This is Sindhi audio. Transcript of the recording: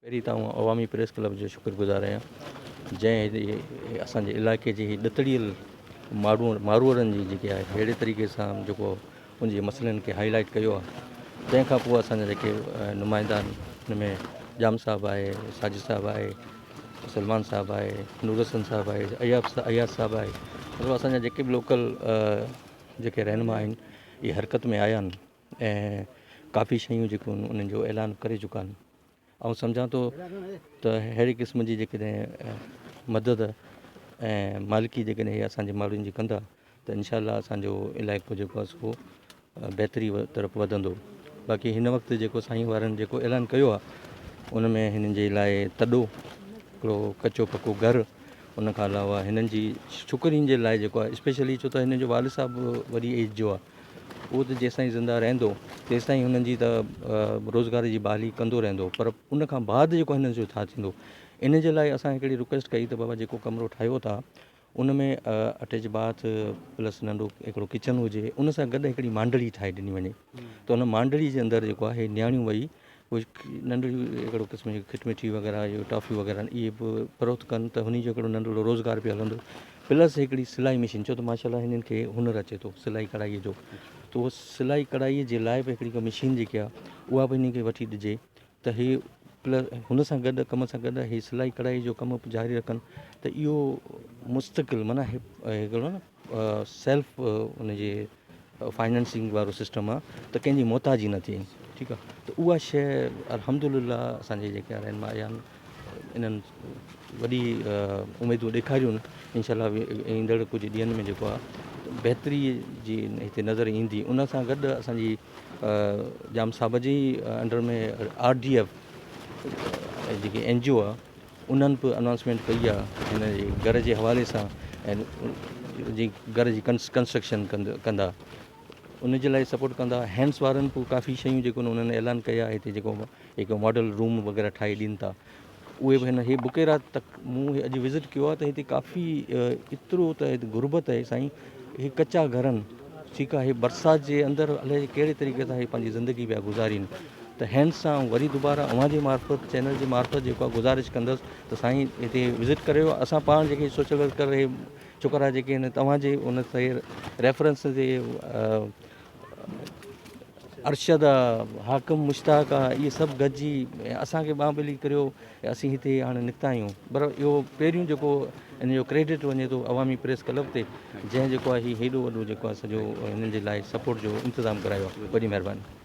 پهرين ته آئون عوامي پريس ڪلب جو شڪر گذار آهيان جنهن هي اسان جي علائقي جي هي ڏتڙيل ماروئڙن جي جيڪي آهي اهڙي طريقي سان جيڪو ان جي مسئلن کي هائي لائيٽ ڪيو آهي تنهن کان پوء اسان جا جيڪي نمائندا آهن ان ۾ ڄام صاحب آهي ساجد صاحب آهي سلمان صاحب آهي نور حسن صاحب آهي اياز صاحب آهي مطلب اسان جا جيڪي به لوڪل جيڪي رهنما آهن اهي حرڪت ۾ آيا آهن ۽ ڪافي شيون جيڪيون انهن جو اعلان ڪري چڪا آهن آئون سمجهان ٿو ته اهڙي قسم جي جيڪڏهن مدد ۽ مالڪي جيڪڏهن هي اسان جي ماڻهن جي ڪندا ته انشاء الله اسان جو علائقو جيڪو آهي سو بهتري طرف وڌندو باقي هن وقت جيڪو سائين وارن جيڪو اعلان ڪيو آهي ان ۾ هنن جي لاء تڏو هڪڙو ڪچو پڪو گهر ان کان علاوه هنن جي ڇوڪرين جي لاء جيڪو آهي اسپيشلي ڇو ته هنن جو والد صاحب وڏي ايج جو آهي اهو ته جيستائين زنده رهندو تيستائين هنن جي ته روزگار جي بحالي ڪندو رهندو پر ان کان بعد جيڪو هنن جو ڇا ٿيندو ان جي لاء اسان هڪڙي رڪويسٽ ڪئي ته بابا جيڪو ڪمرو ٺاهيو ٿا ان ۾ اٽيچ باٿ پلس ننڍو هڪڙو ڪچن هجي ان سان گڏ هڪڙي مانڊڙي ٺاهي ڏني وڃي ته ان مانڊڙي جي اندر جيڪو آهي نياڻيون ويهي ڪجهه ننڍڙيون هڪڙو قسم جي کٽ مٺي وغيره اهي ٽافيون وغيره آهن اهي به فروخت ڪن ته هن جو هڪڙو ننڍڙو روزگار به هلندو پلس هڪڙي سلائي مشين ڇو ته ماشاء الله هنن کي هنر اچي ٿو سلائي ڪڙهائي جو ته اهو سلائي ڪڙهائي جي لاء به هڪڙي ڪا مشين جيڪي آهي اها به هنن کي وٺي ڏجي ته هي پلس هن سان گڏ ڪم سان گڏ هي سلائي ڪڙهائي جو ڪم به جاري رکن ته اهو مستقل معنيٰ هڪڙو نه سيلف ان جي فائننسنگ وارو سسٽم آ ته ڪنهن جي محتاجي نه ٿئي ٺيڪ آ ته اها شيء الحمد لله اسان جي جيڪي رهنما آيا آهن انهن وڏي اميدون ڏيکاريون انشاء الله ايندڙ ڪجهه ڏينهن ۾ جيڪو آ بهتري جي هتي نظر ايندي ان سان گڏ اسان جي ڄام صاحب جي انڊر ۾ آر ڊي ايف جيڪي اين جي او آ انهن به انائونسمينٽ ڪئي آ هن جي گهر جي حوالي سان ۽ جي گهر جي ڪنسٽرڪشن ڪندا ان جي لاء سپورٽ ڪندا هينڊس وارن به ڪافي شيون جيڪو انهن اعلان ڪيا هتي جيڪو هڪ ماڊل روم وغيره ٺاهي ڏين ٿا اهي به هن هي بڪيرا تڪ مون اڄ وزٽ ڪيو آ ته هتي ڪافي ايترو ته هتي غربت آهي سائين هي ڪچا گهر آهن ٺيڪ آهي برسات جي اندر الائي ڪهڙي طريقي سان هي پنهنجي زندگي پيا گذارين ته هن سان وري دوباره اوهان جي معرفت چينل جي معرفت جيڪو آهي گذارش ڪندس ته سائين هتي وزٽ ڪريو اسان پاڻ جيڪي سوشل ورڪر هي ڇوڪرا جيڪي آهن توهان جي ان تي ريفرنس تي ارشد آ حاڪم مشتاق آ اهي سڀ گڏجي اسان کي ٻانهن ٻيلي ڪريو اسين هتي هاڻي نڪتا آهيون پر اهو پهريون جيڪو ان جو ڪريڊٽ وڃي ٿو عوامي پريس ڪلب تي جنهن جيڪو آهي هي هيڏو وڏو جيڪو آهي سڄو هنن جي لاء سپورٽ جو انتظام ڪرايو آهي وڏي مهرباني.